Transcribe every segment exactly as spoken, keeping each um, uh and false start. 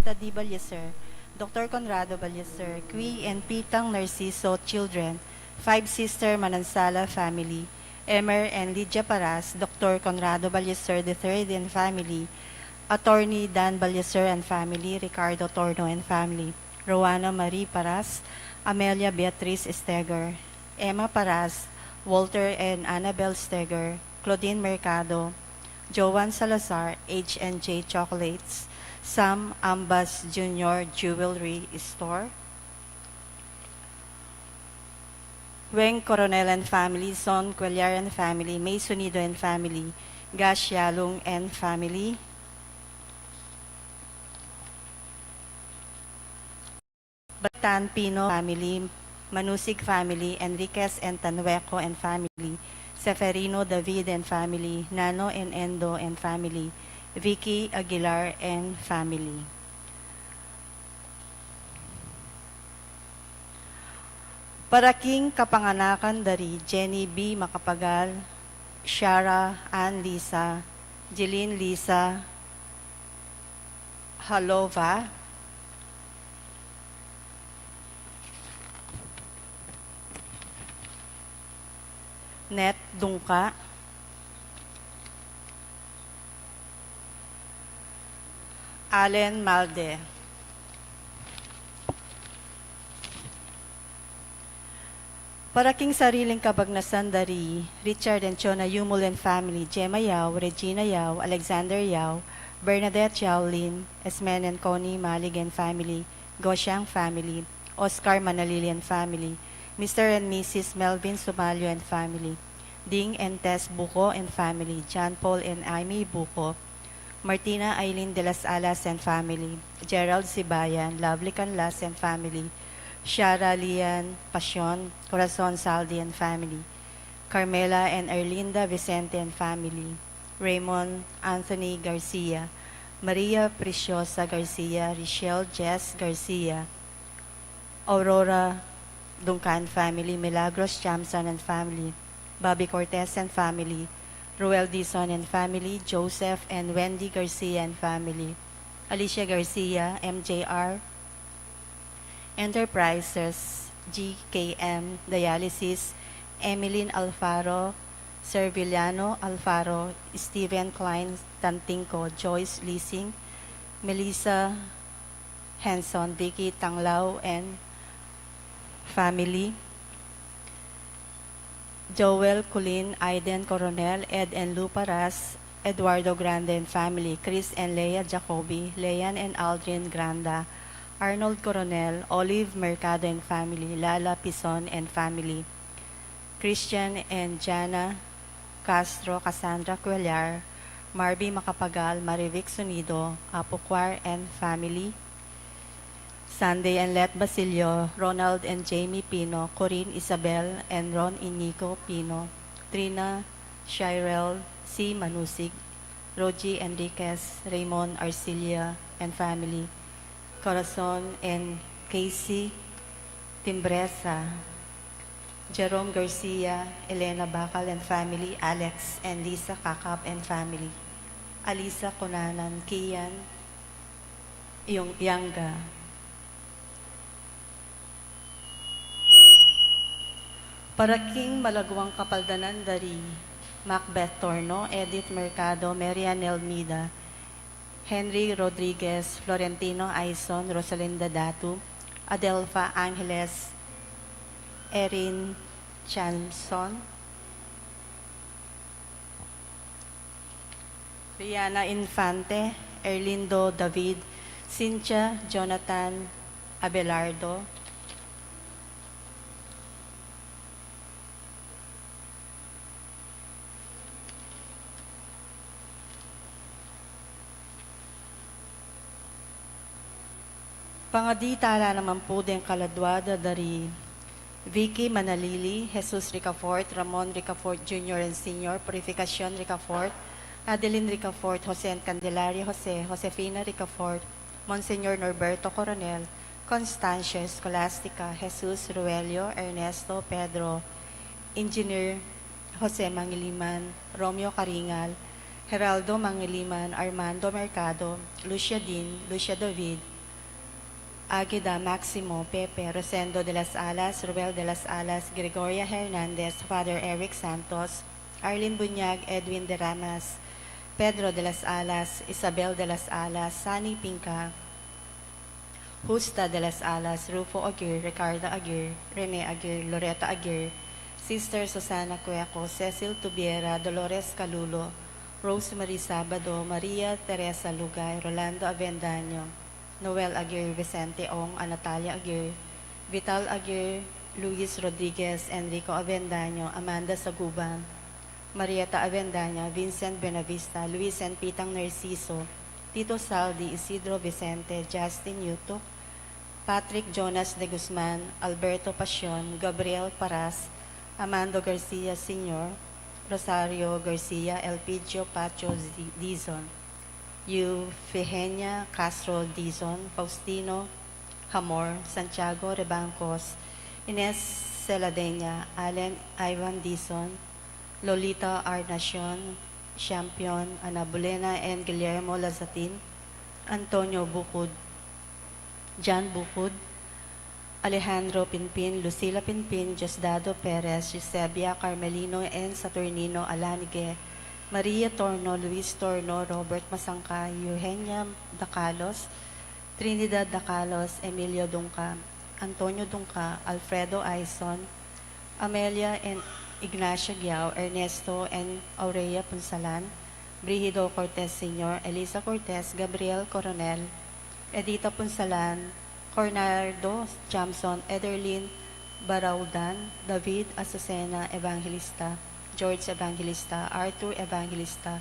Martha D. Ballester, Doctor Conrado Ballester, Qui and Pitang Narciso children, Five Sister Manansala family, Emer and Lydia Paras, Doctor Conrado Ballester the third and family, Attorney Dan Ballester and family, Ricardo Torno and family, Rowana Marie Paras, Amelia Beatriz Esteger, Emma Paras, Walter and Annabel Steger, Claudine Mercado, Joan Salazar, H and J Chocolates, Sam Ambas Junior Jewelry Store, Weng Coronel and family, Son Cuellar and family, May Sunido and family, Gash Yalung and family, Batan Pino family, Manusig family, Enriquez and Tanueco and family, Seferino David and family, Nano and Endo and family, Vicky Aguilar and family. Para king kapanganakan da ri Jenny B. Macapagal, Shara Ann Lisa, Jeline Lisa Halova, Net Dungka, Allen Malde. Para king sariling kabagnasan da ri Richard and Chona Yumul and family, Gemma Yao, Regina Yao, Alexander Yao, Bernadette Yao Lin, Esmen and Connie Malig and family, Goshang family, Oscar Manalili and family, Mister and Missus Melvin Sumalio and family, Ding and Tess Buco and family, John Paul and Amy Buco, Martina Aileen de las Alas and family, Gerald Sibayan, Lovely Canlas and family, Shara Lian Pasion, Corazon Saldi and family, Carmela and Erlinda Vicente and family, Raymond Anthony Garcia, Maria Preciosa Garcia, Richelle Jess Garcia, Aurora Duncan family, Milagros Jamson and family, Bobby Cortez and family, Ruel Dizon and family, Joseph and Wendy Garcia and family, Alicia Garcia, M J R Enterprises, G K M Dialysis, Emeline Alfaro, Serviliano Alfaro, Steven Klein Tantingco, Joyce Lising, Melissa Henson, Vicky Tanglao and family, Joel Culin, Aiden Coronel, Ed and Lou Paras, Eduardo Grande and family, Chris and Leia Jacobi, Leanne and Aldrin Granda, Arnold Coronel, Olive Mercado and family, Lala Pison and family, Christian and Jana Castro, Cassandra Cuellar, Marby Macapagal, Marivic Sunido, Apuquar and family, Sunday and Let Basilio, Ronald and Jamie Pino, Corinne Isabel and Ron Inigo Pino, Trina Shirel C. Manusig, Rogie Enriquez, Raymond Arcilia and family, Corazon and Casey Timbresa, Jerome Garcia, Elena Bacal and family, Alex and Lisa Cacap and family, Alisa Cunanan, Kian Yung Yanga. Para king malagwang kapaldanan da ri Macbeth Torno, Edith Mercado, Mary Ann Elmida, Henry Rodriguez, Florentino Aison, Rosalinda Datu, Adelfa Angeles, Erin Chanson, Rihanna Infante, Erlindo David, Cynthia Jonathan Abelardo. Pangadi tala naman pu deng kaladua da dari Vicky Manalili, Jesus Ricafort, Ramon Ricafort Junior and Senior, Purificacion Ricafort, Adeline Ricafort, Jose and Candelaria Jose, Josefina Ricafort, Monsignor Norberto Coronel, Constancia Escolastica, Jesus Ruelio, Ernesto Pedro, Engineer Jose Mangiliman, Romeo Caringal, Geraldo Mangiliman, Armando Mercado, Lucia Din, Lucia David, Agida, Maximo, Pepe, Rosendo de las Alas, Ruel de las Alas, Gregoria Hernandez, Father Eric Santos, Arlene Bunyag, Edwin de Ramas, Pedro de las Alas, Isabel de las Alas, Sani Pinca, Justa de las Alas, Rufo Aguirre, Ricardo Aguirre, Rene Aguirre, Loretta Aguirre, Sister Susana Cueco, Cecil Tubiera, Dolores Calulo, Rosemary Sabado, Maria Teresa Lugay, Rolando Avendaño, Noel Aguirre, Vicente Ong, Anatalia Aguirre, Vital Aguirre, Luis Rodriguez, Enrico Avendaño, Amanda Saguban, Marieta Avendaño, Vincent Buenavista, Luis and Pitang Narciso, Tito Saldi, Isidro Vicente, Justin Yutuk, Patrick Jonas de Guzman, Alberto Pasion, Gabriel Paras, Amando Garcia Senior, Rosario Garcia, Elpidio Pacho Di-, Dizon, Eufigenia Castro Dizon, Faustino Hamor, Santiago Rebancos, Ines Celadeña, Allen Ivan Dizon, Lolita Arnacion, Champion, Ana Bulena and Guillermo Lazatin, Antonio Bucud, John Bucud, Alejandro Pinpin, Lucila Pinpin, Diosdado Perez, Eusebia Carmelino and Saturnino Alanige, Maria Torno, Luis Torno, Robert Masangka, Eugenia Dacalos, Trinidad Dacalos, Emilio Dungca, Antonio Dungca, Alfredo Aison, Amelia and Ignacio Giao, Ernesto and Aurea Punsalan, Brigido Cortez Senior, Elisa Cortez, Gabriel Coronel, Edita Punsalan, Cornardo Jamson, Ederlin Baraudan, David Azucena Evangelista, George Evangelista, Arthur Evangelista,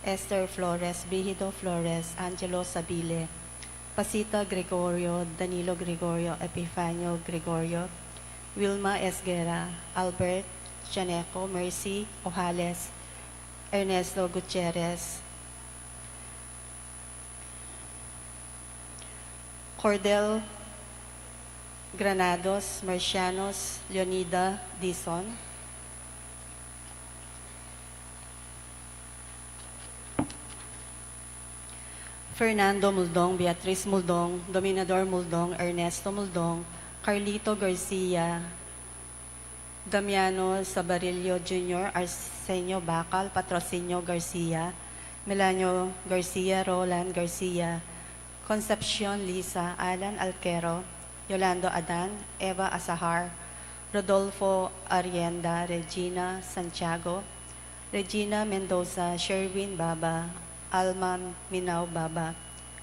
Esther Flores, Brigido Flores, Angelo Sabile, Pasita Gregorio, Danilo Gregorio, Epifanio Gregorio, Wilma Esguerra, Albert Chaneco, Mercy Ojales, Ernesto Gutierrez, Cordel Granados, Marcianos, Leonida Dizon, Fernando Muldong, Beatriz Muldong, Dominador Muldong, Ernesto Muldong, Carlito Garcia, Damiano Sabarillo Junior, Arsenio Bacal, Patrocinio Garcia, Melanio Garcia, Roland Garcia, Concepcion Lisa, Alan Alquero, Yolando Adan, Eva Asahar, Rodolfo Arrienda, Regina Santiago, Regina Mendoza, Sherwin Baba, Alma Minao Baba,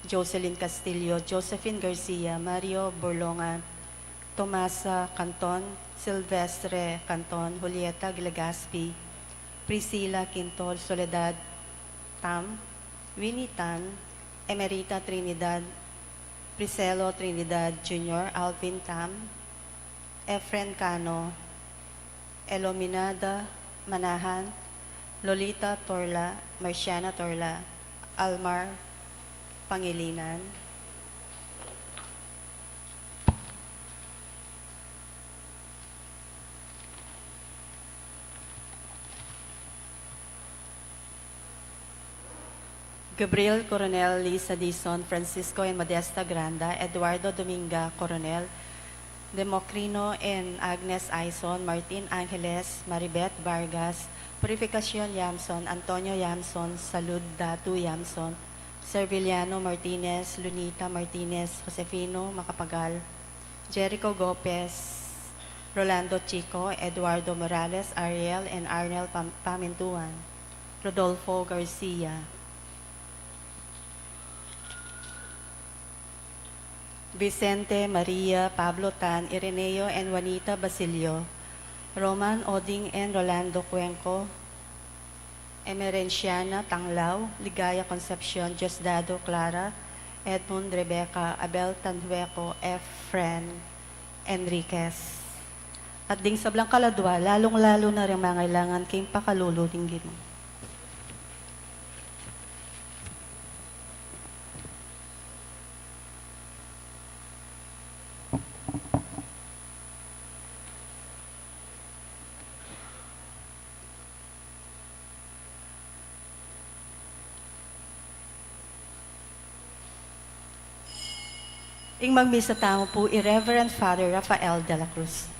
Jocelyn Castillo, Josephine Garcia, Mario Burlonga, Tomasa Canton, Silvestre Canton, Julieta Legaspi, Priscila Quintol, Soledad Tam, Winnie Tan, Emerita Trinidad, Priscelo Trinidad Junior, Alvin Tam, Efren Cano, Elominada Manahan, Lolita Torla, Marciana Torla, Almar Pangilinan, Gabriel Coronel, Lisa Dizon, Francisco and Modesta Granda, Eduardo Dominga Coronel, Democrino and Agnes Aison, Martin Angeles, Maribeth Vargas, Purificacion Yamson, Antonio Yamson, Salud Datu Yamson, Serviliano Martinez, Lunita Martinez, Josefino Macapagal, Jericho Gopez, Rolando Chico, Eduardo Morales, Ariel and Arnel Pam-, Pamintuan, Rodolfo Garcia, Vicente Maria, Pablo Tan, Ireneo and Juanita Basilio, Roman Oding and Rolando Cuenco, Emerenciana Tanglao, Ligaya Concepcion, Diosdado Clara, Edmund Rebecca, Abel Tanhueco, Efren Enriquez. At ding sablang kaladua, lalung-lalu na ring mangailangan king pakalulu ning Ginu. Ing magmisa tamu pu i Reverend Father Rafael de la Cruz.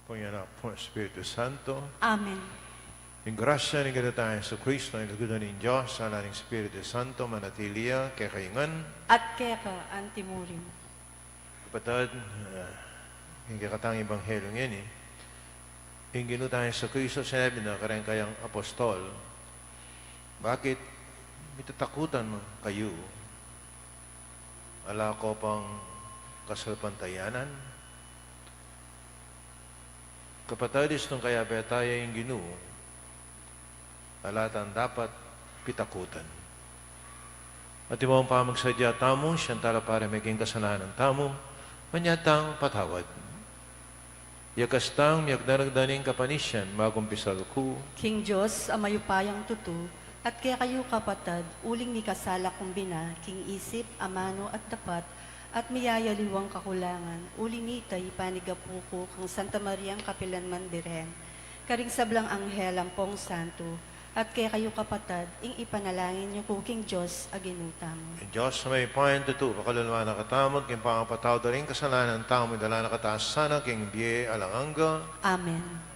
Pu ning Anak, pu ning Espiritu Santo. Amen. Ing grasya ning Ginu tang Jesucristo, ing lugud ning Dios, ing lagyu ning Espiritu Santo, manatili ya kekayu ngan. At keka antimurin. Kapatad, ah, ing kekatang ebanghelyu ngeni, ing Ginu tang Jesucristo sinabi na kareng kayang apostol, "Bakit mitatakutan kayu? Ala ko pang kasalpantayanan?" Kapatad, istung kayabe taya ing Ginu, ala tang dapat pitakutan. At imo pamagsadya tamu, siyang talapari mi king kasalanan tamu, manyatang patawad. Yakas tang miyagdanagdan ning kapanisian, magkumpisal ku. King Dios a mayupayang tutu, at kekayu kapatad, uling mikasala kung bina, king isip, amanu at dapat, at miyayaliwang kakulangan, uli nita ipanigapu ku kang Santa Mariang kapilanman Birhen, karing sablang anghel ampong santo, at kekayu kapatad, ing ipanalangin yu ku king Dios a Ginu tamu. Ing Dios a mayupayang tutu, pakalulwan na katamu, king pangapatawad da ring kasalanan tamu, idala na katamu sana king bie alang angga. Amen.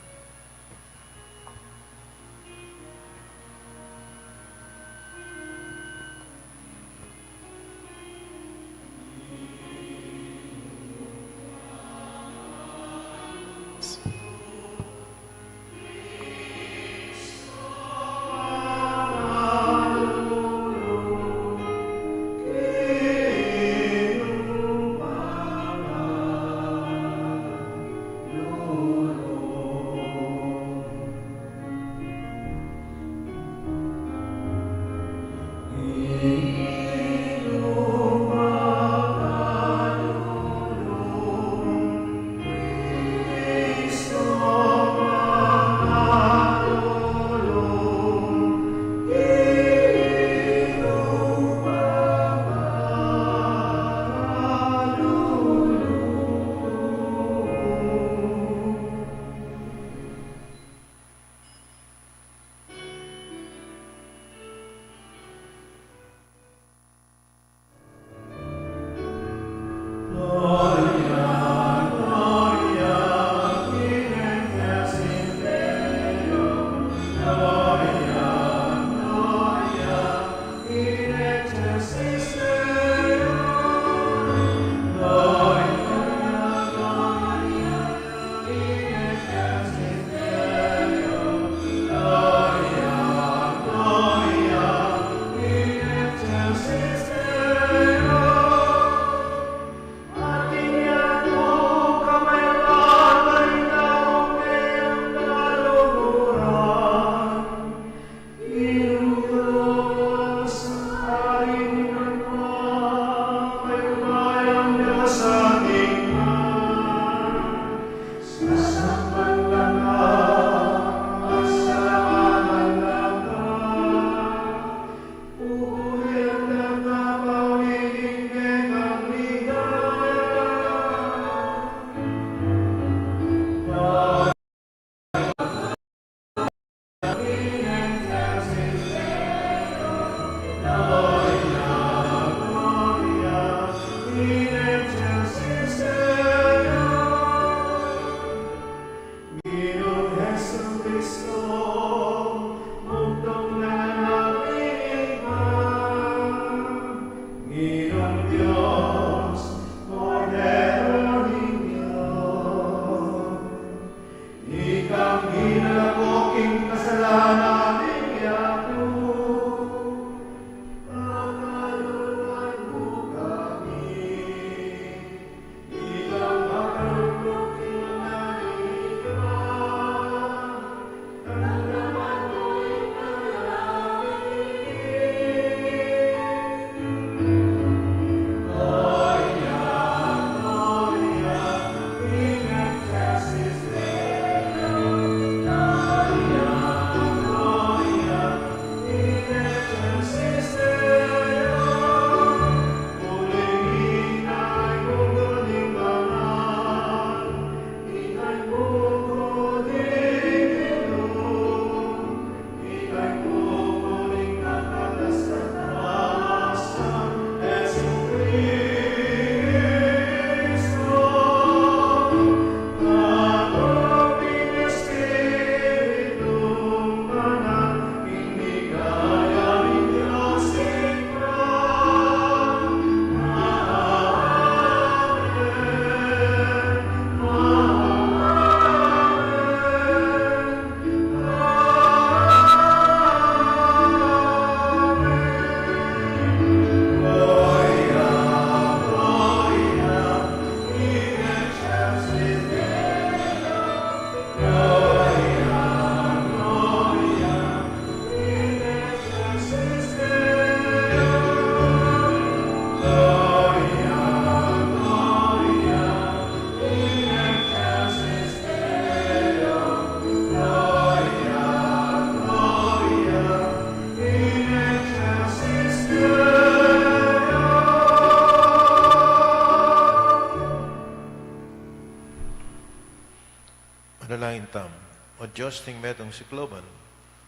Manalangin tamu. O Dios ning metung sikluban,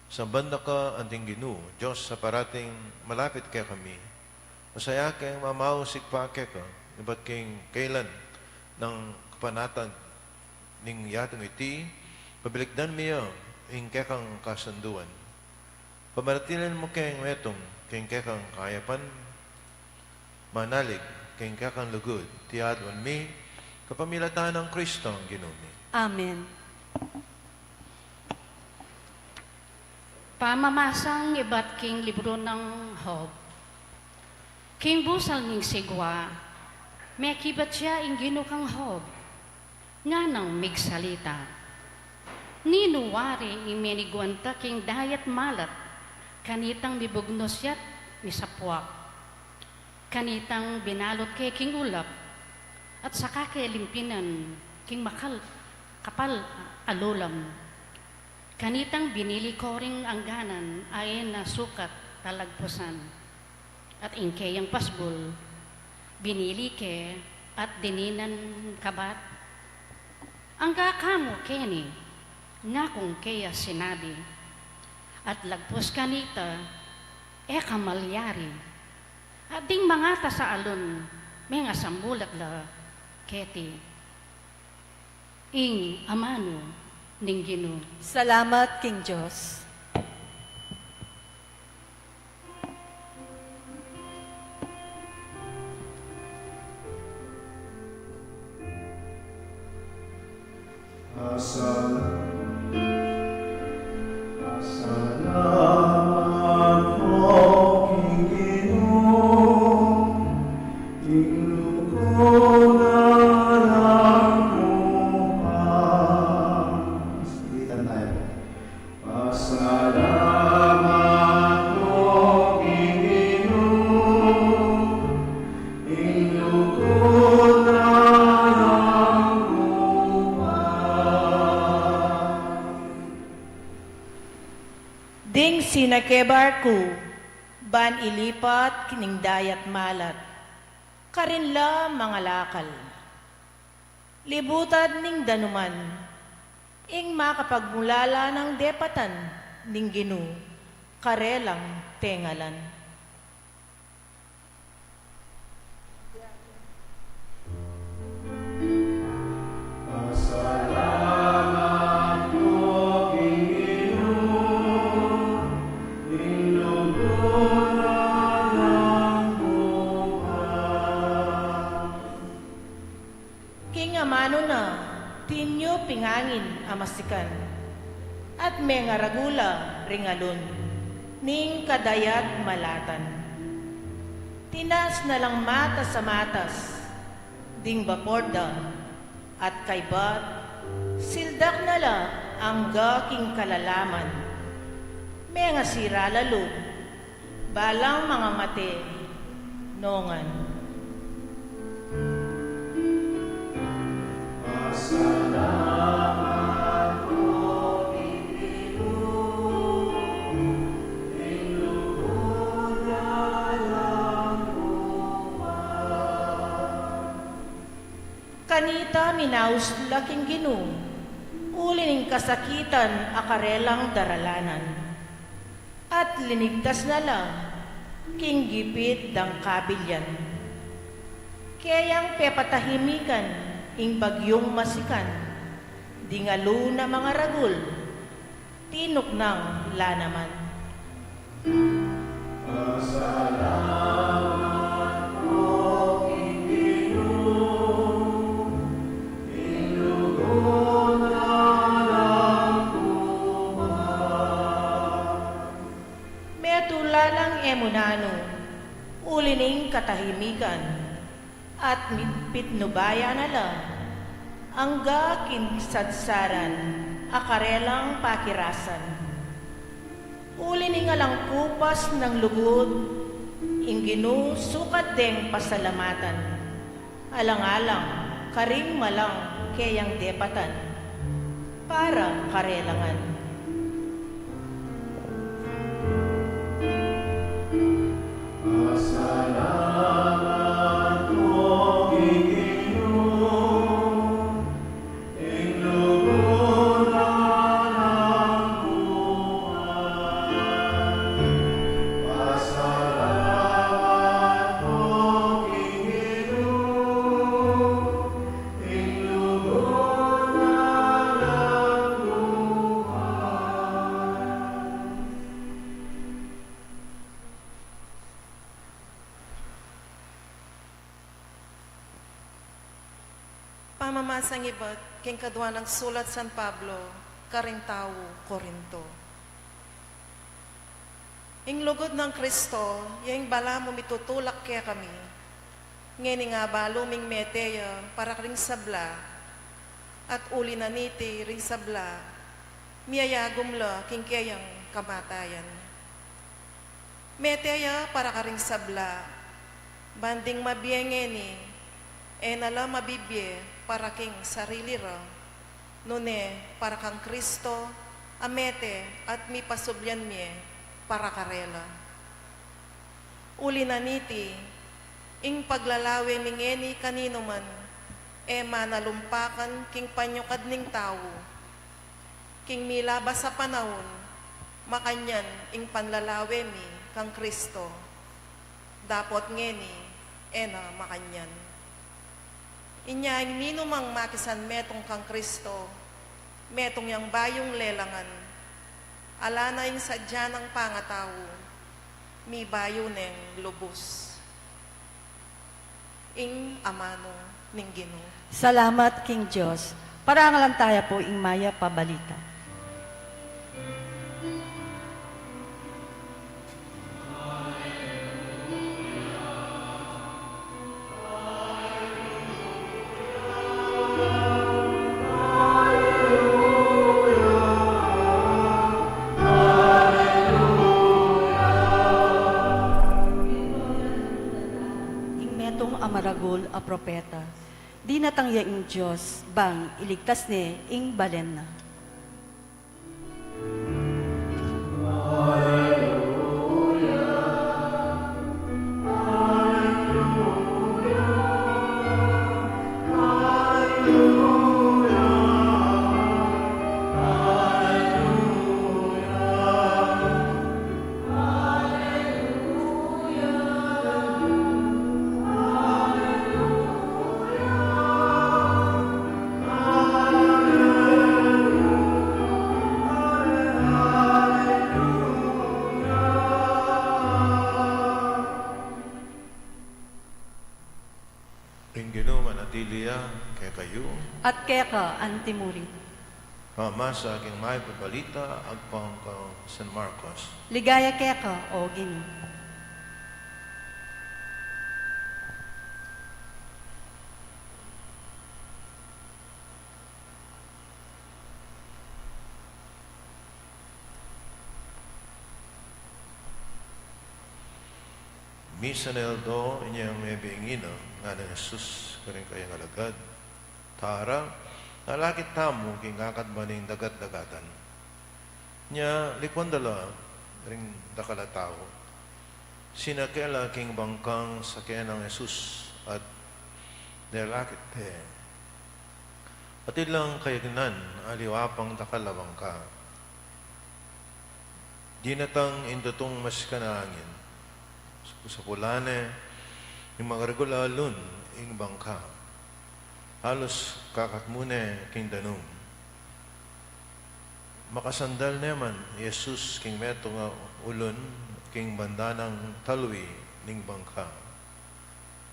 samban da ka anting Ginu, Dios a parating malapit kekami. Asaya keng mamausig pa keka, ibat king kailan nang kapanatag ning yatung iti, pablikdan mi ya ing kekang kasunduan. Pamaratilin mu keng metung, keng kekang kayapan, manalig, keng kekang lugud, iti aduan mi, kapamilatan nang Kristong Ginu mi. Amen. Pamamasang ibat king libru nang Job. King busal ning sigwa, mekibat ya ing Ginu kang Job, nganang migsalita. Ninu wari ing meniguan ta king dayat malat, kanitang mibugnus ya't misapuak, kanitang binalut ke king ulap, at saka ke limpinan king makal-, kapal a lulam. Kanitang binili ko ring angganan a e na sukat talagpusan, at ing keyang pasbul binili ke at dininan kabat. Angga ka mu keni, ngakung keya sinabi, at lagpus kanita, e ka malyari. At ding mangatas a alun, mengasambulat la keti. Ing amanu ning Ginu. Salamat king Dios. Asal-, asalamat ko king Ginu, ing lugud na lang kupas. Sabitan tayo. Pasalamat ko king Ginu, ing lugud na lang kupas. Ding sina ke barku, ban ilipat king dayat malat, karin la mangalakal. Libutan ning danuman, ing makapagmulala nang depatan ning Ginu, karelang tengalan. Pasalamat ko king Ginu, ing lugud na lang kupas. King amanu na, tinyu ping angin a masikan, at mengaragul la ring alun ning kadayat malatan. Tinas na lang matas a matas ding bapor da, at kaybat sildak na la angga king kalalaman. Mengasira la lub balang mangamate nongan. Pasalamat ko king Ginu, ing lugud na lang kupas. Kanita minaus la king Ginu, uli ning kasakitan a karelang daralanan, at linigtas na la king gipit dang kabilyan. Keyang pepatahimikan ing bagyung masikan, ding alun a mangaragul, tinuknang la naman. Pasalamat ko king Ginu, ing lugud na lang kupas. Metung la lang e mu nanu, uli ning katahimikan, at mi-, pitnubayan na la angga king sadsaran a karelang pakirasan. Uli ning alang kupas nang lugud, ing Ginu sukat deng pasalamatan, alang-alang karing malang keyang depatan para karelangan. Pasalamat ko king Ginu, ing lugud Masang ibat king kadua nang sulat San Pablo karing tau Corinto. Ing lugud nang Kristo, ya ing balamu mitutulak kekami. Ngeni nga balu ming mete ya para karing sabla, at uli na niti ring sabla, miyayagum la king keyang kamatayan. Mete ya para karing sabla, ban ding mabie ngeni, e na la mabibie para king sarili ra, nune para kang Kristo a mete at mipasubli mie para karela. Uli na niti, ing paglalawe mi ngeni kaninuman, e manalumpakan king panyukad ning tau. King milabas a panaun, makanyan ing panlalawe mi kang Kristo. Dapot ngeni, e na makanyan. Inya ing ninumang makisanmetung kang Kristo, metung yang bayung lelangan. Ala na ing sadya nang pangatau, mibayu neng lubus. Ing amanu ning Ginu. Salamat king Dios. Parangalan taya pu ing mayap a balita. Ing metung a maragul a propeta, dinatang ya ing Dios, bang iligtas ne ing balen na. Ing Ginu manatili ya kekayu. At keka antimurin. Pamasa king mayap a balita agpang kang San Marcos. Ligaya keka, o Ginu. Misan a aldo, inyang mebie ing ina, ngana nang Jesus karing kayang alagad, Tara, lalakit tamu king akatba ning dagat-dagatan. Nya likuan da la ring dakal a tau, sinake la king bangkang sake nang Jesus at delakit de. Atin lang kayagnan, aliwa pang dakal a bangka. Dinatang ing tutung masikan a angin. Sapulan ne ing maragul a alun ing bangka. Halos kakatmu ne king danum. Makasandal ne man i Jesus king metung a ulun king banda nang talwi ning bangka.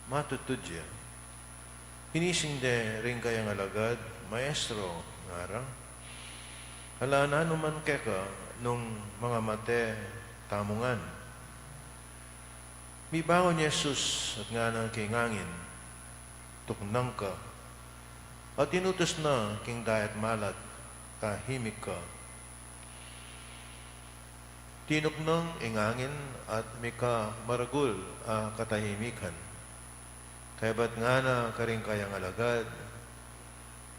Matutud ya. Ginising de ring kayang alagad, "Maestro," ngara, "ala nanu man keka nung mangamate tamu ngan." Mibangun i Jesus at ngana king angin, "Tuknang ka," at inutus na king dayat malat, "Tahimik ka." Tinuknang ing angin at mika maragul a katahimikan. Kaybat ngana karing kayang alagad,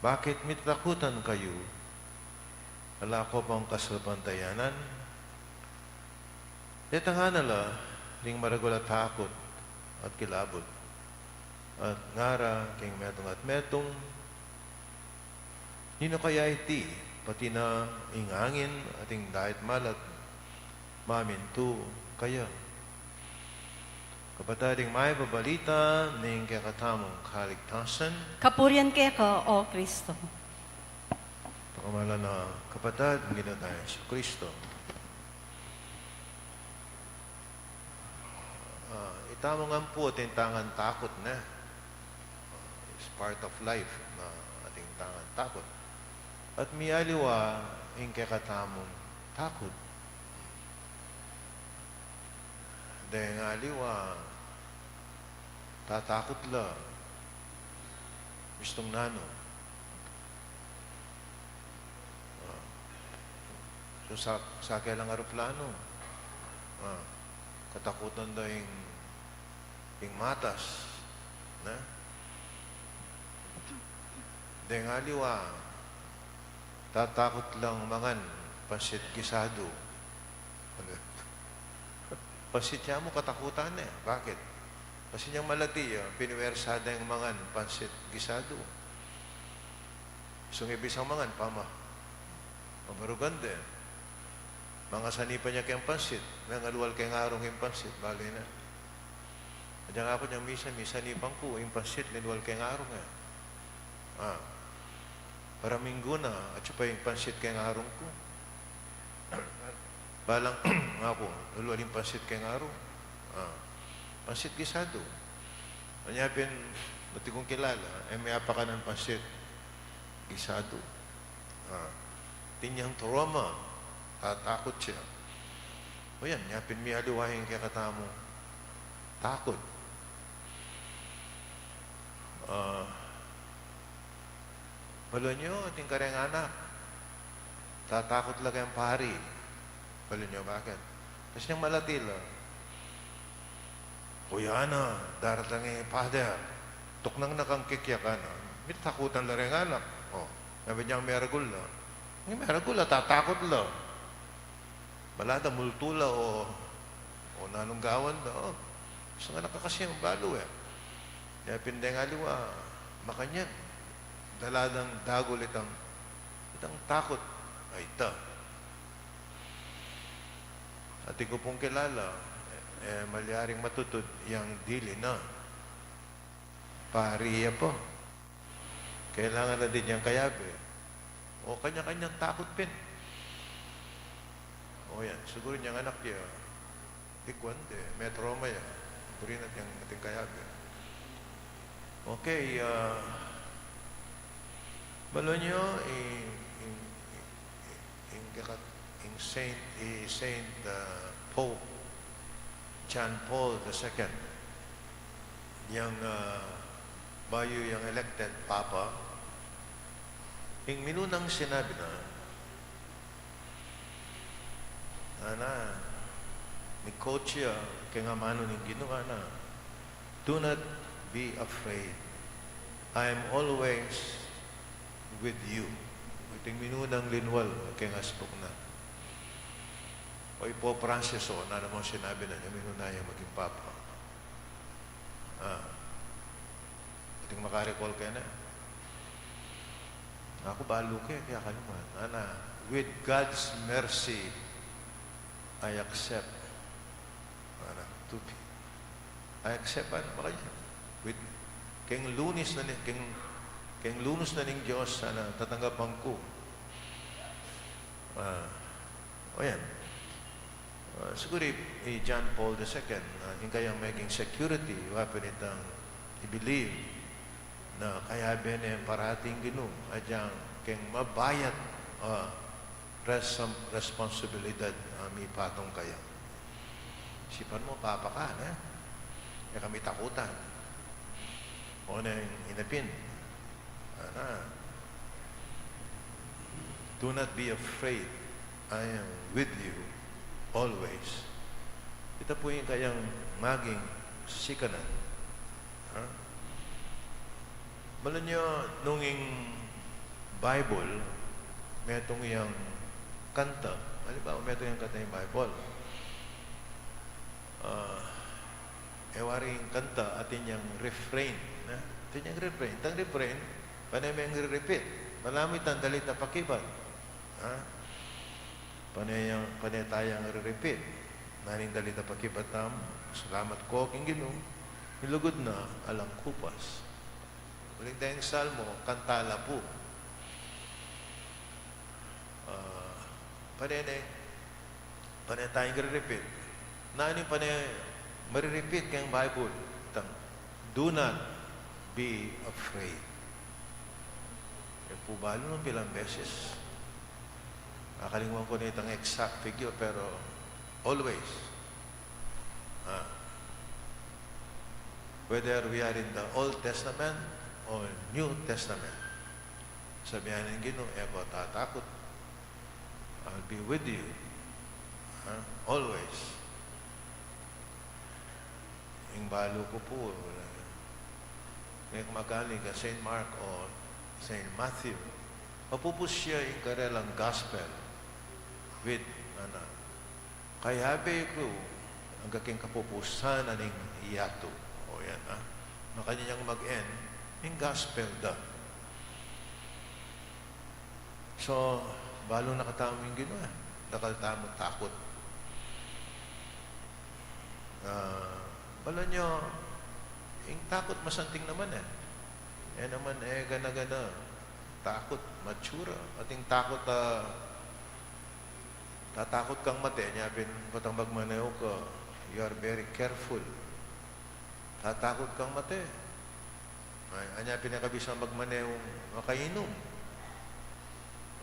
"Bakit mitatakutan kayu? Ala ko bang kasalpantayanan?" Detang ngana la ring maragul a takut at kilabut, at ngara king metung at metung, "Ninu kaya iti? Pati na ing angin at ing dayat malat mamintu kaya." Kapatad, ing mayap a balita ning kekatamung kaligtasan. Kapurian keka, O Kristo. Pakamalan a kapatad, ing Ginu tang Jesu Kristo. Ah, itamu ngan pu atin tang takut, ne? It's part of life, na, at Takut. At miyaliwa ing kekatamung takut. Deng aliwa, tatakut la. Mistung nanu. Ah. So, sa-, sake lang aeroplano. Ah. Katakutan da ing, ing matas. Ne? Deng aliwa, tatakut lang mangan pansit gisado. Pansit ya mu katakutan ne. Bakit? Kasi inyang malati ya, pinuwersa deng mangan pansit gisado. Sungibisang mangan, pama-, pamarugan de. Mangasanipan ya keng pansit, mengalual keng arung ing pansit, bale na. Agyang aku, inyang misan, misanipan ku ing pansit, linwal keng arung, e. Ah. Para minggu na, atyu pa ing pansit keng arung ku. Balang aku, lulwal ing pansit keng arung. Ah. Pansit gisado. Anya pin, bati kung kilala, e, miyapakanan pansit gisado. Ah. Atin yang trauma, tatakut ya. O yan, nya pin miyaliwa ing kekatamung takut. Ah, balu yu, atin kareng anak, tatakut la keng pari. Balu yu, bakit? Kasi inyang malati la, "Kuya na, daratang ing Father. Tuknang na kang kekyakan na." Mitakutan la reng anak. O, sabi niyang meragul la. Ing meragul la, tatakut la. Bala da multu la o, o nanung gawan da, o. Isang anak na kasi ing balu, e. Nya pin deng aliwa, makanyan. Dala dang dagul itang, itang takut. Ay, ita. Atin ku pung kilala, e, malyaring matutud yang dili na. Pari ya pa. Kailangan na din yang kayabe. O, kanya-kanyang takut pin. O, yan. Siguru inyang anak ya, ikwan de, me trauma ya. Buri na yang atin kayabe. Okay, ah, balu yu, i, i, i, i, ing kakat-, ing Saint, i Saint, ah, Pope John Paul the Second, yang, ah, bayu yang elected Papa, ing minunang sinabi na, ana, mi-quote ya keng amanu ning Ginu, ana, "Do not be afraid. I am always with you." Iti ing minunang linwal keng asbuk na. O i Pope Francis, o, nanu namang sinabi na, inyang minuna yang maging Papa. Ah. Atin makarecall keni? Aku balu ke, kaya kayu man. Ana, "With God's mercy, I accept." Ana, to be. I accept, ana, makanya. With, keng lunus na ni, keng, keng lunus na ning Dios, ana, tatanggapan ku. Ah, o yan. Ah, siguru i, i John Paul the Second, ah, ing kayang maging security, wa pin itang i-believe na kayabe ne parati ing Ginu, agyang keng mabayat, ah, resam-, responsibilidad, ah, mipatung kaya. Isipan mu, Papa ka, ne? E ka mi takutan. O neng inapin. Ana, "Do not be afraid. I am with you always." Ita pu ing kayang maging sikanan. Ha? Balu yu, nung ing Bible, metung yang kanta. Halimbawa, metung yang kanta ing Bible. Ah, e wari ing kanta, atin yang refrain, ne? Atin yang refrain. Itang refrain, pane meng re-repeat. Malamu itang dalit a pakibat. Ha? Pane yang, pane tayang re-repeat. Nanu ing dalit a pakibat tamu? Salamat ko king Ginu, ing lugud na alang kupas. Uling deng Salmo, kanta la pu. Ah, pane ne, pane tayang re-repeat. Nanu ing pane mare-repeat keng Bible? Itang, "Do not be afraid." E pu balu nung pilang beses. Kakalingwan ku na itang exact figure, pero always. Ah, whether we are in the Old Testament or New Testament, sabi na ning Ginu, "E ko tatakut. I'll be with you." Ah, always. Ing balu ku pu, e, ing magkani ka Saint Mark o Saint Matthew, mapupus ya ing karelang gospel with, ana, kayabe ku angga king kapupusan na ning yatu. O yan, ha? Makanyan yang mag-end ing gospel da. So, balu na katamu ing Ginu, e. Dakal tamu takut. Ah, balu nyo, ing takut masanting naman, e. E naman, e, gana-gana. Takut, matsura. Ating takut, ah, tatakut kang mate, nya pin, potang magmaneho ka, you are very careful. Tatakut kang mate. Ay, anya pin e ka bisa magmaneho, makainum.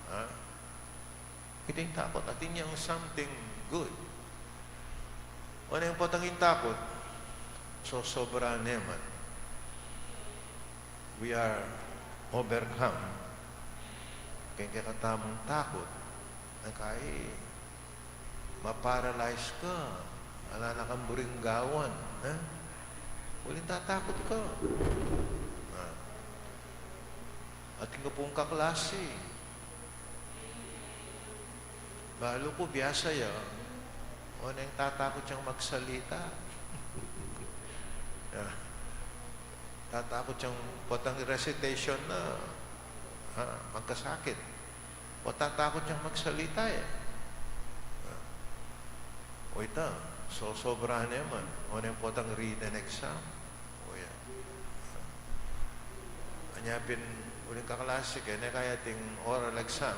Ha? Iti ing takut, atin yang something good. O neng potang ing takut, sosobra ne man. We are overcome keng kekatamung takut. Nung kai, ma-paralyze ka. Ala na kang buring gawan, e? Uling tatakut ka. Ah. Atin ku pung kaklasi. Balu ku biasa ya. O neng tatakut yang magsalita. Ya. Tatakut yang potang recitation na, ha, magkasakit. O tatakut yang magsalita, e. O ita, sosobra ne man. O neng potang written exam. O ya. Anya pin uling kaklasi ke, ne kaya ating oral exam,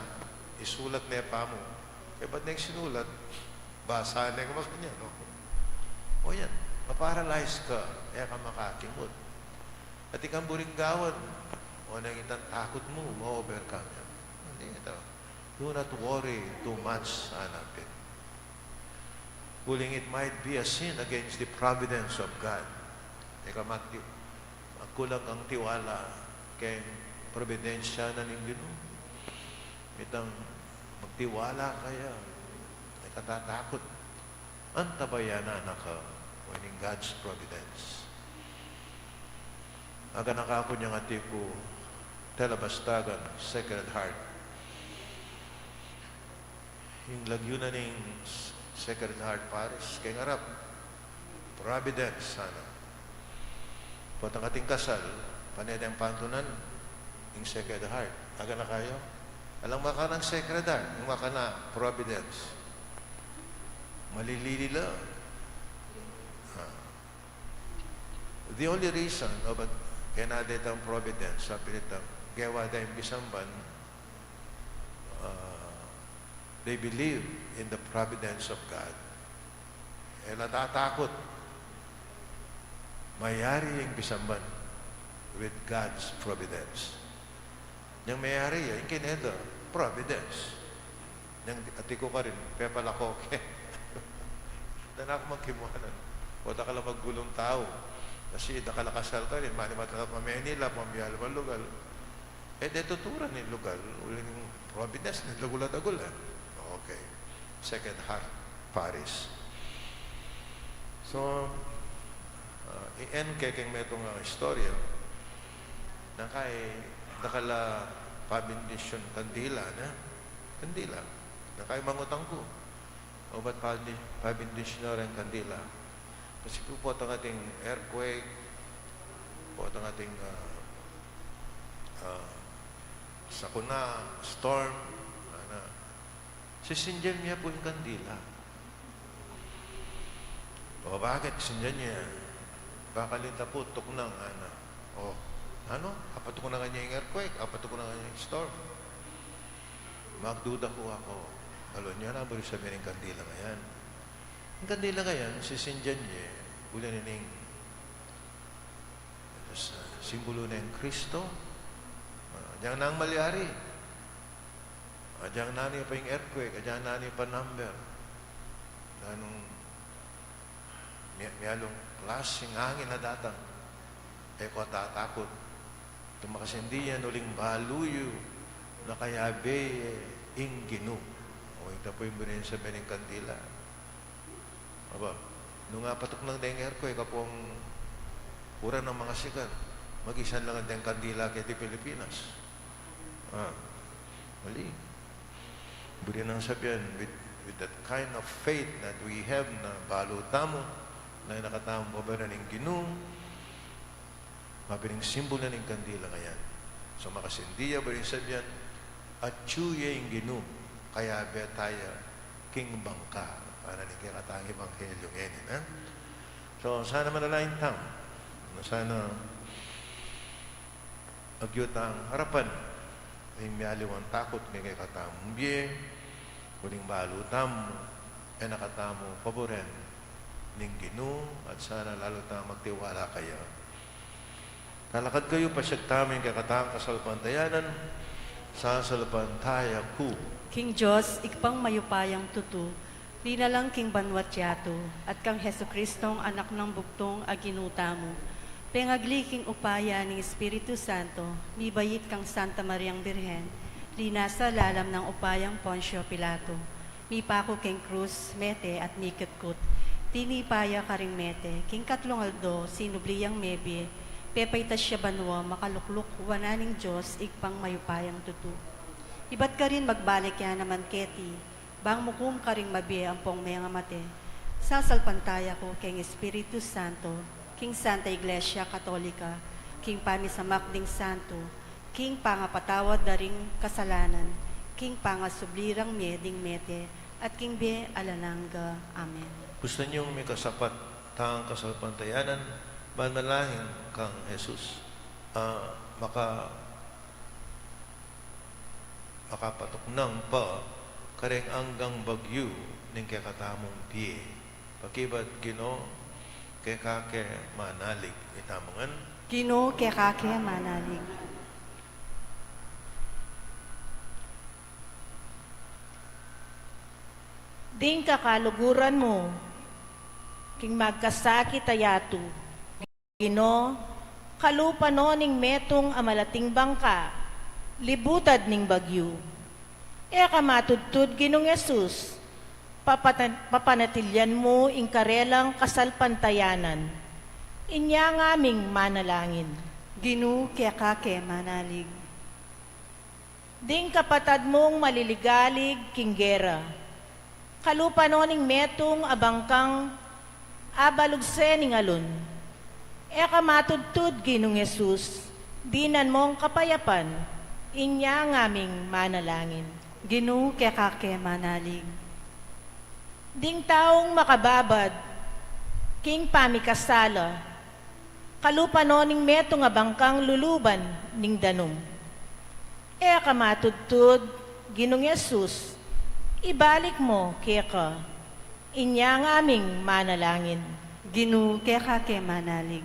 isulat ne pamu. E bat neng sinulat, basa ne kung makanyan, no? O yan, ma-paralyze ka, e ka makakimut. Atin kang buring gawan, o neng itang takut mu, ma-overcome ya. Hindi ito. Do not worry too much, sana pin. Uling it might be a sin against the providence of God. E ka magti-, magkulang kang tiwala keng probidensiya na ning Ginu. Itang magtiwala ka ya, e ka tatakut. Antabayanan na ka, o, ning God's providence. Aganaka ku nyang atiu ku Talabastagan Sacred Heart. Ing lagyu na ning Sacred Heart Parish, keng arap, Providence sana. Potang ating kasal, pane deng pantunan ing Sacred Heart. Aganaka yu? Alang makanang Sacred Heart, ing makana Providence. Malilili la. Ah. The only reason, o, ba't kena detang Providence, sapilitan, gewa da ing bisamban, ah, they believe in the providence of God. E la tatakut. Mayari ing bisamban with God's providence. Nyang mayari ya, ing kine da, providence. Nyang atiu ku karin, pepalako ke. Dana ku magkimuanan. O, dakal a magulung tau. Kasi dakal a kasal karin, manimat la ka Manila, pamiali man lugal. E, detuturan ing lugal, uling providence, ning lagul a dagul, e. Okay. Sacred Heart Parish. So, ah, i-end ke keng metung a istorya, nung kai dakal a pabendisyon kandila, ne? Kandila. Nung kai mangutang ku, o, ba't pabendi-, pabendisyon na reng kandila? Kasi pu potang ating earthquake, potang ating, ah, ah, sakuna, storm, ana, sisindian mi pu ing kandila. O, bakit sindian ye? Bakal ita pu tuknang, ana. O, nanu? Apatuknangan ye ing earthquake, apatuknangan ye ing storm. Magduda ku aku. Balu nyo, nanu buri sabian ning kandila ngayan? Ing kandila ngayan, sisindian ye, uli na ning, sa simbulu neng Kristo, ah, Agyang nanu malyari. Agyang nanu pa ing earthquake, agyang nanu pa number. Nanung mi-, miyalung klasing angin a datang. E ko tatakut. Tumakas ing dia, uling balu yu na kayabe ye ing Ginu. O, ita pu ing buri ning sabyan ning kandila. Aba, nung apatuk nang deng earthquake, kapung kuran nang mangasikan, magisan la ngan deng kandila keti Pilipinas. Ah, mali. Buri nang sabyan, with, with that kind of faith that we have, na balu tamu na e na katamu pabaran ing Ginu, mabining simbolu ning kandila ngeni. So, makasindi ya, buri nang sabyan, atyu ye ing Ginu, kayabe taya king bangka. Ngana ning kekatang ebanghelyu ngeni, ha? So, sana manalangin tamu. Sana agyu tang arapan ing mialiwang takut king kekatamung bie, uling balu tamu, e na katamu pabaran ning Ginu, at sana lalu tamung magtiwala kaya. Talakad kayu, pasiag tamu ing kekatang kasalpantayanan, sasalpantaya ku. King Dios, Ibpang mayupayang tutu, linalang king banua't yatu, at kang Jesucristong Anak nang bugtung a Ginu tamu, pengagli king upaya ning Espiritu Santo, mibait kang Santa Mariang Birhen, linasa lalam nang upayang Poncio Pilato, mipaku king krus, mete at mikutkut. Tinipa ya karing mete, king katlung aldo, sinubli yang mebie, pepaitas ya banua, makalukluk wanan ning Dios, Ibpang mayupayang tutu. Ibat karin magbalik ya naman keti, bang mukum karing mabie ampong mengamate. Sasalpantaya ku king Espiritu Santo, king Santa Iglesia Katolika, king pamisamak ding santo, king pangapatawad da ring kasalanan, king pangasubli rang mie ding mete, at king bie alang angga. Amen. Bustan yung mikasapat tang kasalpantayanan, manalangin kang Jesus. Ah, maka- makapatuknang pa kareng anggang bagyu ning kekatamung bie. Pakibat, Ginu, keka ke manalig. Itamu ngan. Ginu, keka ke manalig. Ding kakaluguran mu king magkasakit a yatu. Ginu, kalupa no ning metung a malating bangka, libutad ning bagyu. E ka matudtud, Ginung Jesus, papata-, papanatilyan mu ing karelang kasalpantayanan. Inya ngaming manalangin. Ginu, keka ke manalig. Ding kapatad mung maliligalig king gera. Kalupa no ning metung a bangkang abalugse ning alun. E ka matudtud, Ginung Jesus, dinan mong kapayapan, inya ngaming manalangin. Ginu, keka ke manalig. Ding taung makababad king pamikasala, kalupa no ning metung a bangkang luluban ning danum. E ka matudtud, Ginung Jesus, ibalik mo keka. Inya ngaming manalangin. Ginu, keka ke manalig.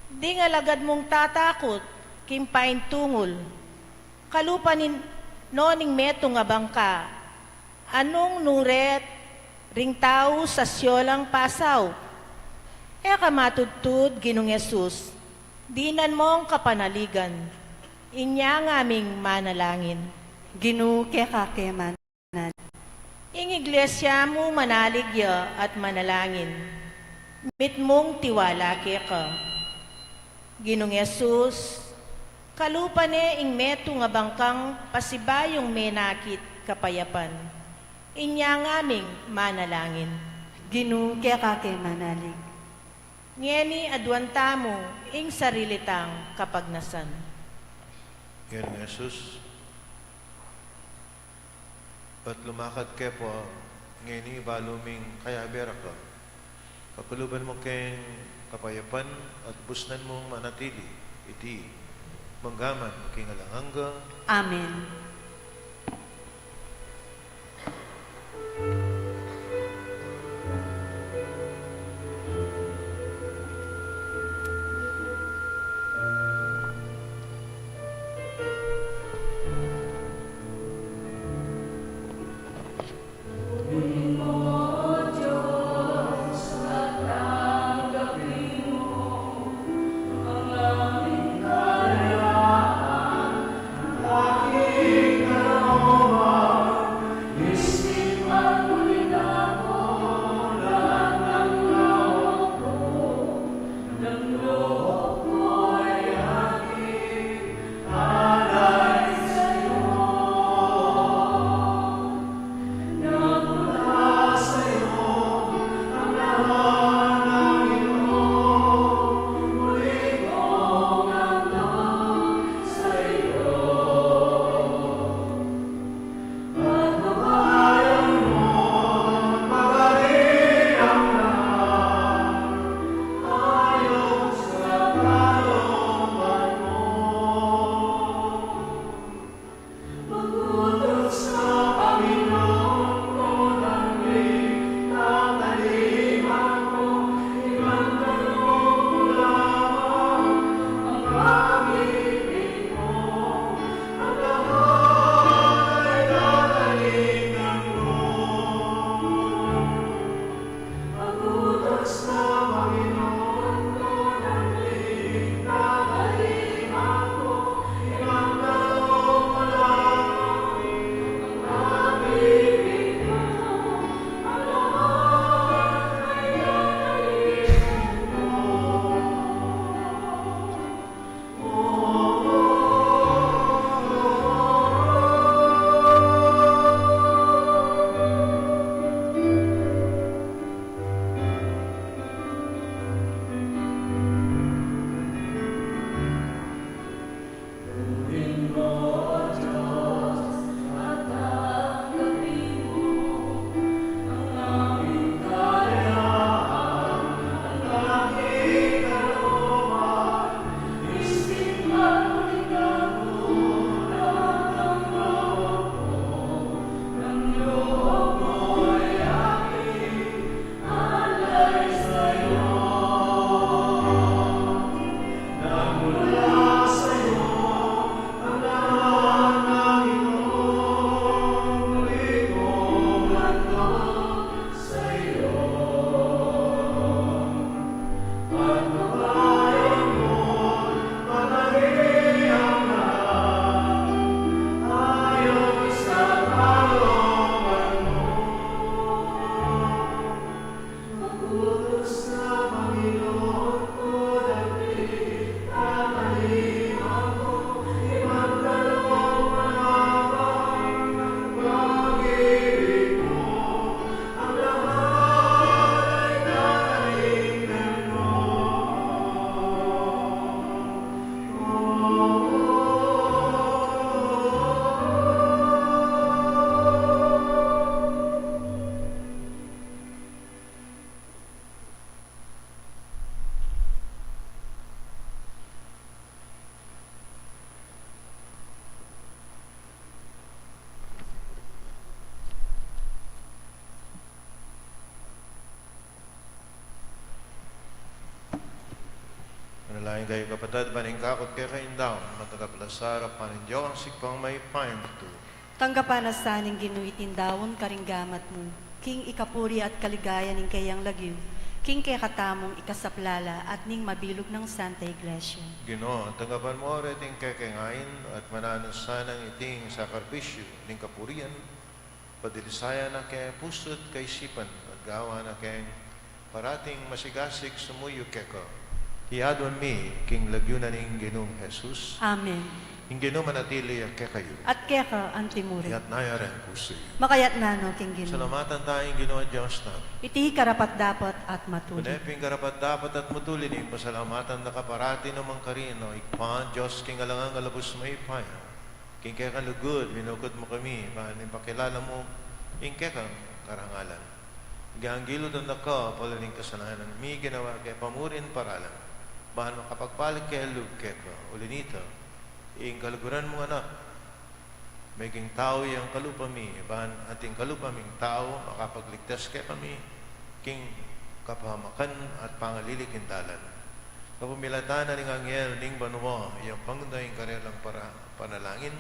Ding alagad mung tatakut king paintungul, kalupa nin-, no ning metung a bangka, anung nuret ring tau sa siolang pasaup. E ka matudtud, Ginung Jesus, dinan mong kapanaligan. Inya ngaming manalangin. Ginu, keka ke manalig. Ing iglesia mu manalig ya at manalangin. Mitmung tiwala keka. Ginung Jesus, kalupa ne ing metung a bangkang pasibayung menakit kapayapan. Inya ngaming manalangin. Ginu, keka ke manalig. Ngeni aduan tamu ing sarili tang kapagnasan. Ginung Jesus, at lumakad ke pa ngeni, balu ming kayabe ra ka. Kapaluban mu keng kapayapan at busnan mung manatili iti manggaman king alang angga. Amen. Ain kayu kapatad, ban ing kakut kekayu ing daun, matagap la sa arapan ning Dios, Ibpang mayupayang tutu. Tanggapan na sa ning Ginu iting daun karing gamat mu, king ikapuri at kaligayan ning keyang lagyu, king kekatamung ikasaplala at ning mabilug nang Santa Iglesia. Ginu, tanggapan mu reti ing kekeng ain, at mananu sanang iting sakrifisyu ning kapurian, padilisayan na ke pusu at kaisipan, at gawan na keng parating masigasig sumuyu keka. Iti aduan mi king lagyu na ning Ginung Jesus. Amen. Ing Ginu manatili ya kekayu. At keka antimurin. Iyatas yu reng pusu yu. Makayatas no king Ginu. Salamatan taya ing Ginu a Dios tamu. Iti karapat-dapat at matulid. Tune pin karapat-dapat at matulid ing pasalamatan da ka parati nung karin, O Ibpa, Dios king alang angga, lubus mayupaya. King kekang lugud, minukud mu kami, ban ipakilala mu ing kekang karangalan. Iganggilu da ka, pala ning kasalanan mi ginawa ke pamurin paralan, ban makapagpakalub keka. Uli na nita, ing kaluguran mung Anak, meging tau yang kalupa mi, ban ating kalupa ming tau makapagligtas kekami king kapahamakan at pangalili king dalan. Kapamilatan na ning anghel ning banua, iyapang da ing karelang para-, panalangin,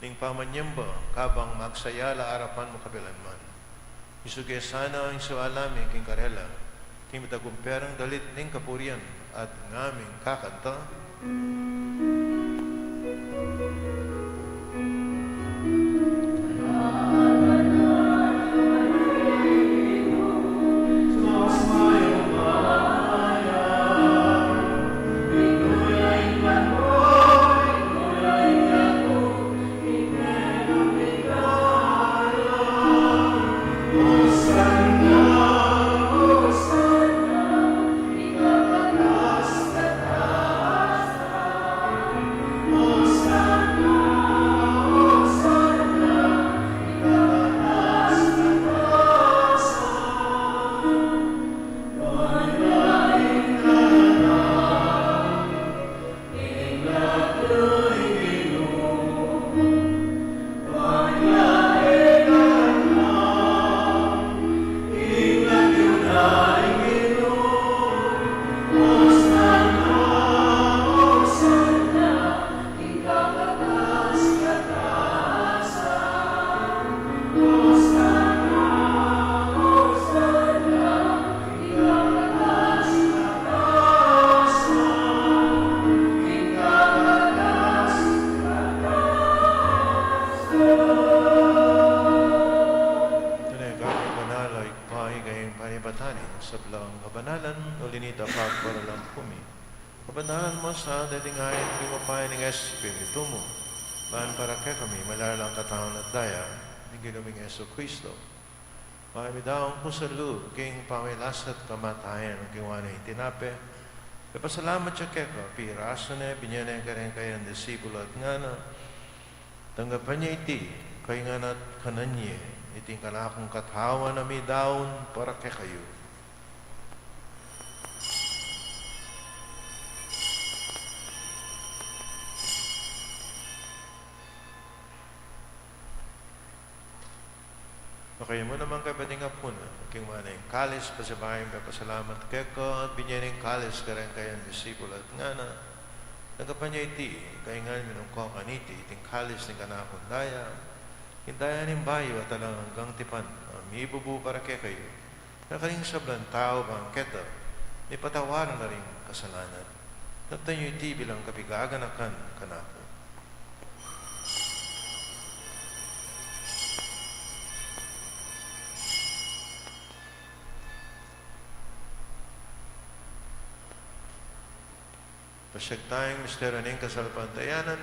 ning pamanyamba, kabang magsaya la arapan mu kapilanman. Isuke sana ing siwala mi king karela, king matagumperang dalit ning kapurian, at ngaming kakanta. Tune kang banal, O Ibpa, ika ing panibatan ning sablang kabanalan, uli na nita pagparalan ku mi. Kabanalan mu sa deting ain king upaya ning Espiritu mu, ban para kekami maging la lang katawan at daya ning Ginu ming Jesucristo. Mamidaun ku sa lub king pamagkasakit at kamatayan, king kawani ning tinape, pepasalamat ya keka, pirasu ne, binye ne kareng kayang disipulo at ngana: Tanggapan ye iti, kayu ngan at kanan ye, iti ing kanakung katawan a midaun para kekayu. Balamu naman, kapatad, king apunan, king kawani ning kalis, pasibayu yang pepasalamat keka, at binye ne ing kalis kareng kayang disipulo at ngana: Tanggapan ye iti, kayu ngan minum ko kaniti, iti ing kalis ning kanakung daya, ing daya ning bayu at alang anggang tipan, a mibubu para kekayu, at karing sablang tau, ban keta mipatawad la ring kasalanan. Tanggap ye iti bilang kapaganakan kanaku. Pasyag taya ing misteryu ning kasalpantayanan.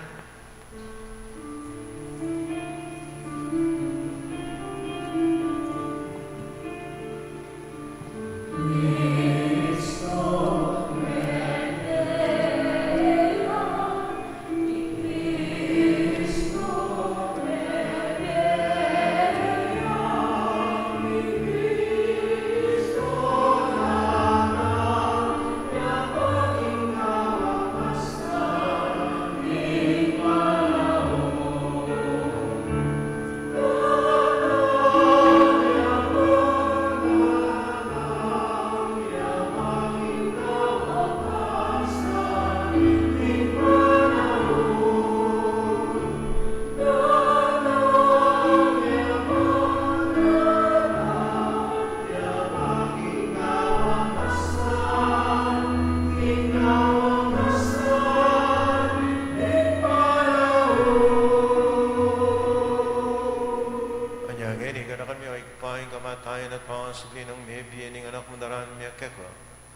subli nang mie bie ning Anak mu, darun mi keka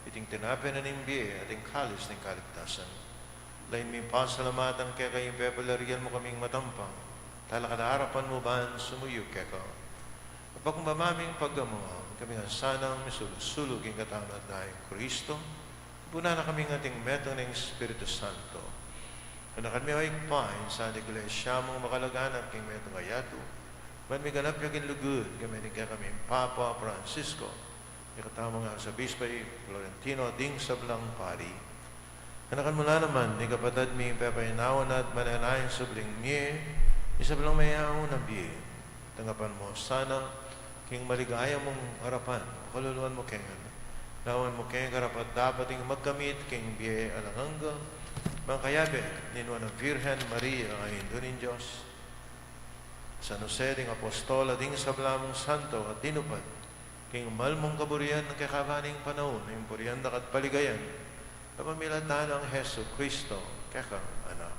iting tinape na ning bie at ing kalis ning kaligtasan. Lain ming pasalamatan keka ing pepalyarian mu kaming matampang, talakad arapan mu ban sumuyu keka. Pakumbaba ming pagdamag, ikami ngan sanang misulu-sulu king katamu at dayang Kristo, bunan na kaming ating metung ning Espiritu Santo. Ganakan mu, o Ibpa, ing Santa Iglesia mung makalaganap king metung a yatu, ban miganap ya king lugud, kami ning kekaming Papa Francisco, ing katamung Arsobispo Florentino, ding sablang pari. Ganakan mu la naman ing kapatad ming pepainawa na at manenaya ing subling mie, ing sablang meyaun a bie. Tanggapan mu sana king maligaya mung arapan, pakaluluan mu kami ngan. Gawan mu kaming karapat-dapat ding magkamit king bie alang angga, mangkayabe ning Nuan a Virgen Maria, a Indu ning Dios, San Jose ding apostol, at ding sabla mung santo a tinupad king mal mung kaburian kekaba ning panaun, ing purian da ka at paligayan kapamilatan nang Jesucristo, kekang Anak.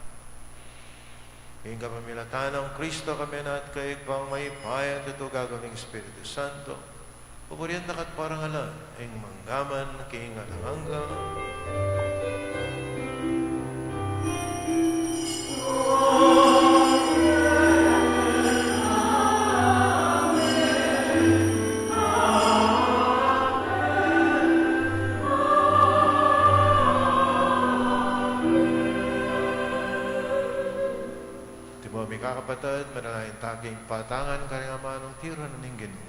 Ing kapamilatan nang Kristo, kami na at kaya, Ibpang mayupaya, tutu gagawing Espiritu Santo, pupurian da ka at parangalan, ing mangga man king alang angga. Antimo, mikakapatad, manalangin ta king patangan karing amanung tiran ning Ginu.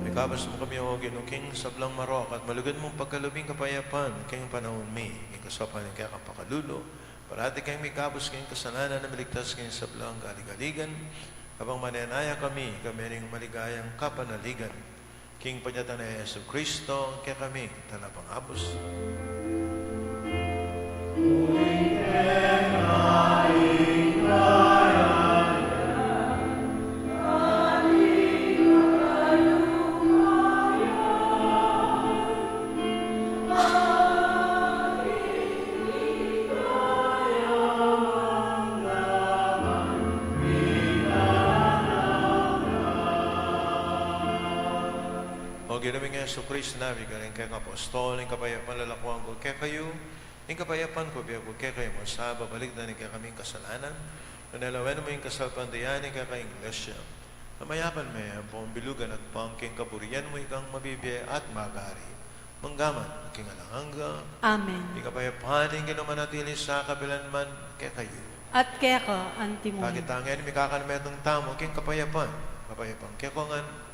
Ikabus mu kami, O Ginu, king sablang marok, at malugud mung pagkalub ing kapayapan king panaun mi, king kasaupan ning kekang pakalulu, parati kaming mikabus king kasalanan, at miligtas king sablang kaligaligan, kabang manenaya kami, kami ning maligayang kapanaligan king panyatang nang Jesucristo, kekaming talapangabus. O Ginu ming Jesucristo, sinabi mu karing kekang apostol, ing kapayapan lalakuan ku kekayu, ing kapayapan ku ibie ku kekayu, mu sa babalikdan ing kekaming kasalanan, nune lawen mu ing kasalpantayanan ning kekang Iglesia, na mayapan me ampong bilugan at pang king kaburian mu, ikang mabibie at magari mangga man king alang angga. Amen. Ing kapayapan ning Ginu manatili sa kapilan man kekayu. At keka antimu rin. Pakit ta ngeni ing mikakanmetung tamu king kapayapan. Kapayapan kekongan.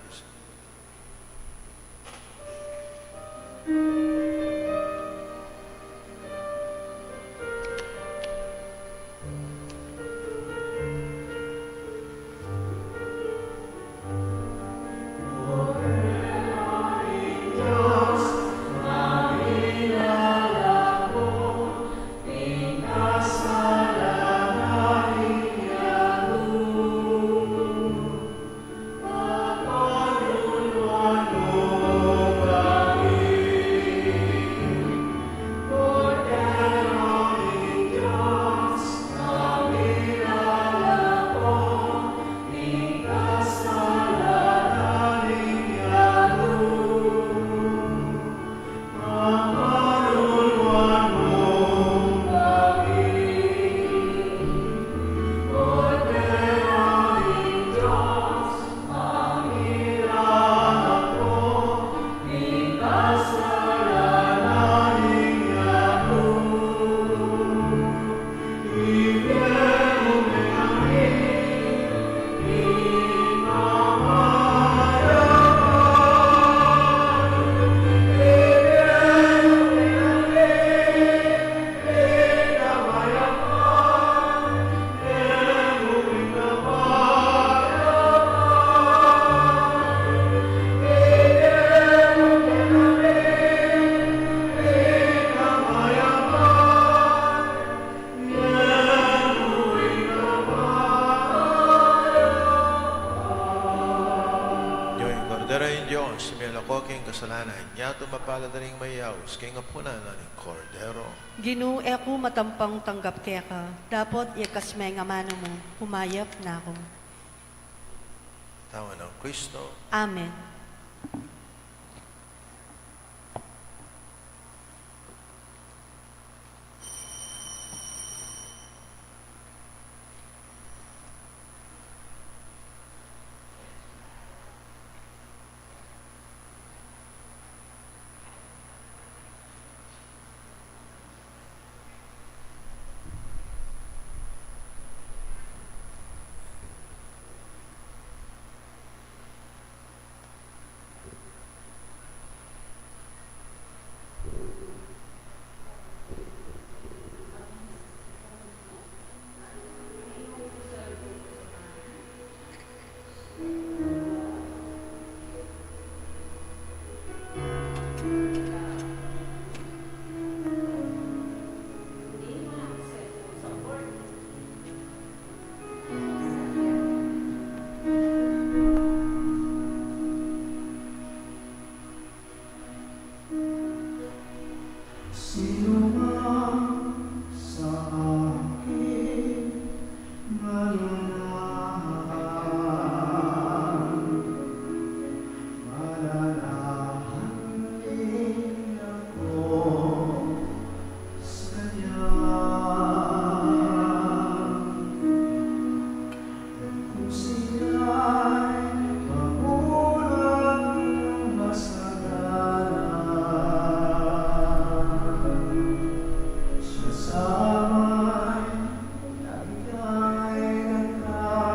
king kasalanan, yatu mapalad a ring mayaus king apunan na ning Kordero. Ginu, e ku matampang tanggap keka, dapot ikas me ing amanu mu, humayap na ku. Katawan nang Kristo. Amen. Sino man sa akin mananahan, mananahan din ako sa kanya. Kung siya'y magulang masagana, siya sa may nagkay nagkakanan.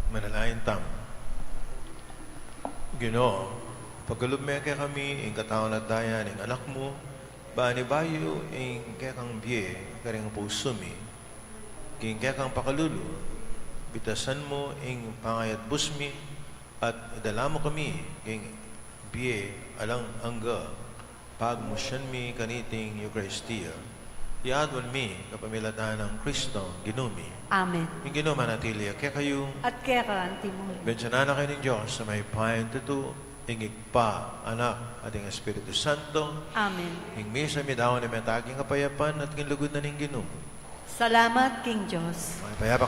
Manalangin tamu. Ginu, pakalub me kekami ing katawan at daya ning Anak mu, ban ibayu ing kekang bie karing pusu mi, king kekang pakalulu, bitasan mu ing pangayatbus mi, at idala mu kami king bie alang angga, pagmusian mi kaniting Eukaristia. Iti adwan mi kapamilatan nang Kristong Ginu mi. Amen. Ing Ginu manatili ya kekayu. At keka antimu. Bendisyunan na kayu ning Dios a mayupayang tutu, ing Ibpa, Anak, at ing Espiritu Santo. Amen. Ing misa midaun na meta king kapayapan at king lugud na ning Ginu. Salamat king Dios. Mayap a payapa.